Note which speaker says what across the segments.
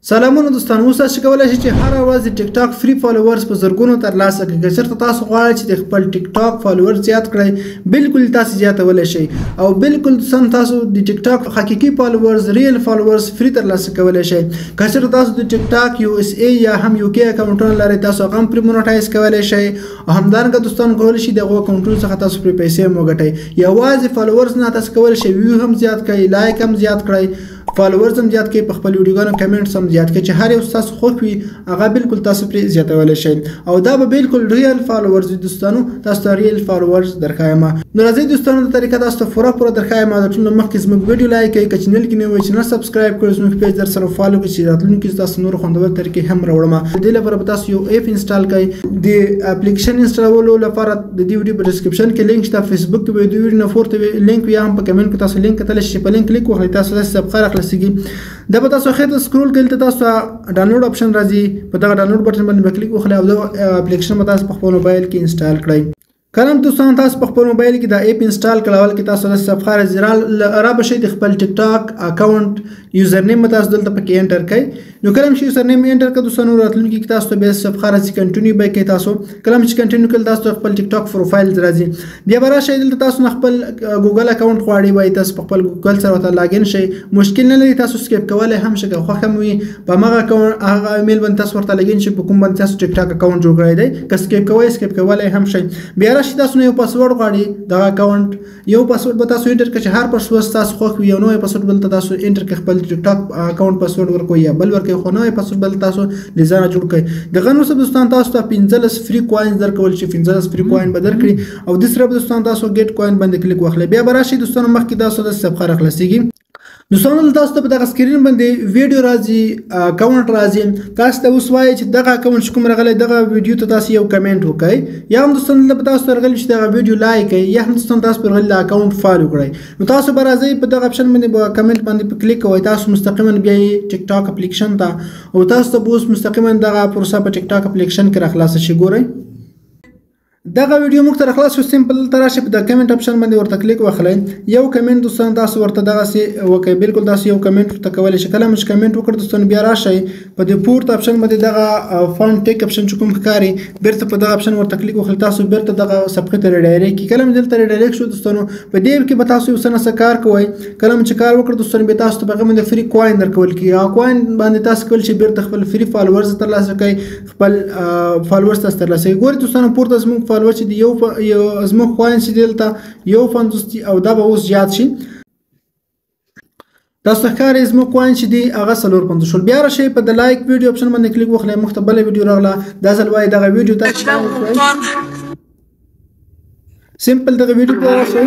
Speaker 1: سلامونه دوستان، اوس تاسو کولای شئ چې هره ورځ د ټیک ټاک free followers په زرګونو ترلاسه کړئ. که چېرته تاسو غواړئ چې د خپل ټیک ټاک followers زیات کړئ، بالکل تاسو زیاتولی شئ. او بالکل دوستان، تاسو د ټیک ټاک حقیقي followers، real followers free ترلاسه کولی شئ. که چېرته تاسو د ټیک ټاک یو اس ای یا هم یو کې اکاونټونه لرئ، تاسو هغه هم پرې monetize کولی شئ. او همدارنګه دوستان، کولی شئ د هغو اکاونټونو څخه تاسو پرې پیسې هم وګټئ. یوازې followers نه، تاسو کولی شئ view هم زیات کړئ، like هم زیات کړئ، followers هم زیات کړئ، په خپل ویډیوګانو comments هم زیات کړئ، چې هر یو ستاسو خوښ وي هغه بالکل تاسو پرې زیاتولی شئ. او دا به بالکل real followers وي. دوستانو، تاسو ته real followers درښایم. نو راځئ دوستانو، دا طریقه تاسو ته پوره پوره درښایم. د ټولو مخکې زموږ ویډیو like کړئ، که channel کې نوی channel subscribe کړئ، زموږ page در سره follow کړئ چې راتلونکي تاسو نور خوندور طریقې هم راوړم. د دې لپاره به تاسو یو app install کړئ. د اپلیکیشن انسټالولو لپاره د دې ویډیو په description کې لینک شته، فیسبوک کې به د ویډیو نه پورته لینک، یا هم په کمنټ کې تاسو لینک کتلی شئ. په لینک کلیک وکړئ، تاسو داسې صفحه راخلاصېږي. دا به تاسو ښی ته scroll کړئ، دلته تاسو download option راځي. په دغه download button باندې به کلیک وکړئ او دا اپلیکیشن به تاسو په خپل موبایل کې install کړئ. کله هم دوستان تاسو په خپل موبایل کې دا app install کړئ، اول کې تاسو داسې صفحه راځي. را به شئ د خپل ټیک ټاک account username به تاسو دلته پکې enter کړئ. نو کله هم چې username enter کړئ دوستانو، راتلونکي کې تاسو ته بیا صفحه راځي، continue به کړئ. تاسو کله هم چې continue کړئ، تاسو ته خپل ټیک ټاک پروفایل راځي. بیا به راشئ دلته، تاسو نه خپل ګوګل اکاونټ غواړي، وایي تاسو په خپل ګوګل سره ورته login شئ. مشکل نه لري، تاسو skip کولی هم شئ که خوښ هم وي. په هماغه اکاونټ، هغه ایمیل باندې تاسو ورته login شئ په کوم باندې تاسو ټیک ټاک اکاونټ جوړ کړی دی. که skip کوئ، skip کولی هم شئ. بیا راشئ، تاسو نه یو پاسورډ غواړي. دغه اکاونټ یو پاسورډ به تاسو enter کړئ، چې هر پاسورډ تاسو خوښ وي. یو نوی پاسورډ بل ته تاسو enter کړئ، خپل ټیک ټاک اکاونټ پاسورډ ورکوئ یا بل ورکوئ، خو نوی پاسورډ بل تاسو له ځانه جوړ کړئ. دغه نو څه دوستان، تاسو ته 15 free coins درکول شي، 15 free coin به درکړي. او د سره دوستان تاسو get coin باندې کلیک واخلئ. بیا به راشي دوستانو مخکې، تاسو د صفحه راخلاصېږي. دوستانو، تاسو ته په دغه screen باندې ویډیو راځي، اکاونټ راځي. تاسو ته اوس وایي چې دغه اکاونټ چې کوم راغلی، دغه ویډیو ته تاسو یو کمنټ وکړئ، یا هم دوستان دلته په تاسو راغلی چې دغه ویډیو like کړئ، یا هم دوستان تاسو پر راغلی اکاونټ follow کړئ. نو تاسو به راځئ په دغه option باندې به کمنټ باندې په کلیک کوئ، تاسو مستقیما بیا ټیک ټاک اپلیکیشن ته، او تاسو ته به اوس مستقیما دغه پروسه په ټیک ټاک اپلیکیشن کې راخلاصه شي. ګورئ، دغه ویډیو موږ ته راخلاص شو. simple ته راشئ، په د comment option باندې ورته کلیک وخلئ. یو کمنټ دوستان تاسو ورته دغسې وکړئ. بالکل تاسو یو کمنټ ورته کولی شئ. کله مو چې کمنټ وکړ دوستان، بیا راشئ په دې پورته option باندې، دغه fun tick option چې کوم ښکاري، بیرته په دغه option ورته کلیک وخلئ. تاسو بیرته دغه صفحې ته redirect کړي. کله مو دلته redirect شو دوستانو، په دې کې به تاسو یو څه نه څه کار کوئ. کله مو چې کار وکړ دوستانو، بیا تاسو ته په هغه باندې free coin درکول کېږي. هغه coin باندې تاسو کولی شئ بیرته خپل free followers ترلاسه کړئ، خپل followers تاسو ترلاسه کړئ. ګورئ دوستانو، پورته زموږ follower چې دی، یو زموږ coin چې دلته 51 دي، او دا به اوس زیات شي. تاسو ته ښکاري زموږ coin چې دی هغه 54 شول. بیا راشئ په د like video option باندې کلیک وخلئ. موږ ته بله ویډیو راغله. دا ځل وایي دغه ویډیو تاسو simple دغه ویډیو ته راشئ،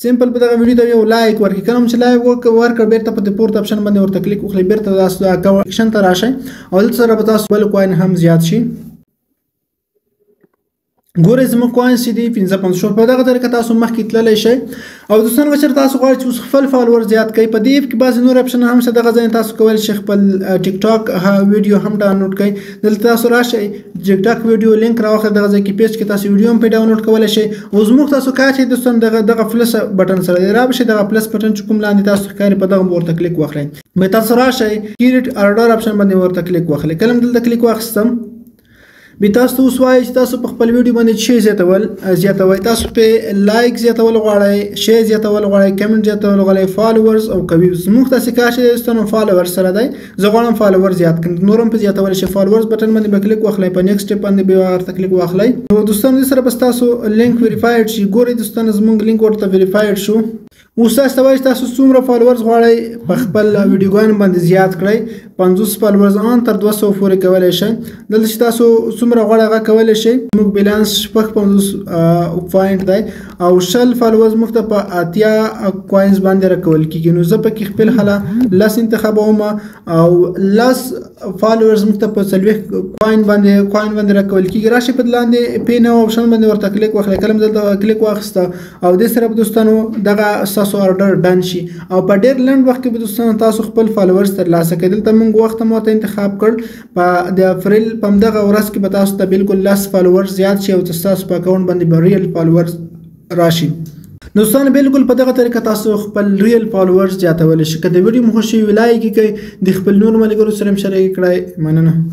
Speaker 1: simple په دغه ویډیو ته یو like ورکړئ. کله چې like ورکړ، بیرته په دې پورته option باندې ورته کلیک وکړئ، بیرته تاسو اکاونټ ته راشئ، او دلته سره به تاسو بل coin هم زیات شي. ګورئ، زموږ coin چې دی 55 شو. په دغه طریقه تاسو مخکې تللی شئ. او دوستان، که چېرته تاسو غواړئ چې اوس خپل follower زیات کړئ، په دې app کې بعضې نور option هم شته. دغه ځای تاسو کولی شئ خپل ټیک ټاک ویډیو هم download کړئ. دلته تاسو راشئ، ټیک ټاک ویډیو لینک راوخلئ، دغه ځای کې paste کې تاسو ویډیو هم پرې download کولی شئ. او زموږ تاسو کار چې دوستان دغه plus button سره دی، را به شئ دغه plus button چې کوم لاندې تاسو ښکاري، په دغه ورته کلیک واخلئ. بیا تاسو راشئ create order option باندې ورته کلیک واخلئ. کله دلته کلیک واخیستم، بیا تاسو ته اوس وایي چې تاسو په خپل ویډیو باندې شی زیاتوئ. تاسو په like زیاتول غواړئ، share زیاتول غواړئ، کمنټ زیاتول غواړئ، followers او کوي. زموږ تاسو کار چې دوستانو follower سره دی، زه غواړم follower زیات کړم، نور هم په زیاتول شي. followers button باندې به کلیک واخلئ، په next step باندې به ورته کلیک واخلئ. نو دوستانو، دې سره به ستاسو لینک verified شي. ګورئ دوستانو، زموږ لینک ورته verified شو. اوس تاسو ته وایي چې تاسو څومره followers غواړئ په خپل ویډیوګانو باندې زیات کړئ. 50 followers ان تر 200 پورې کولی شئ. دلته چې تاسو څومره غواړئ هغه کولی شئ. موږ balance 56 point دی، او 20 followers موږ ته په 80 coins باندې راکول کېږي. نو زه پکې خپل هله 10 انتخابوم، او 10 followers موږ ته په 40 coin باندې راکول کېږي. راشئ په لاندې pay now option باندې ورته کلیک واخلئ. کله مې دلته کلیک واخیسته، او دې سره به دوستانو دغه ستاسو order done شي، او په ډېر لنډ وخت کې به دوستانو تاسو خپل followers ترلاسه کړئ. دلته موږ وخت هم ورته انتخاب کړ. په د اپریل په همدغه ورځ کې به تاسو ته بالکل 10 followers زیات شي، او ستاسو په اکاونټ باندې به real followers راشي. دوستان بالکل په دغه طریقه تاسو خپل ریل فالوورز زیاتولی شئ. که د ویډیو مو خوښ شي، لایک یې کړئ، د خپل نورو ملګرو سره هم شریک کړئ. مننه.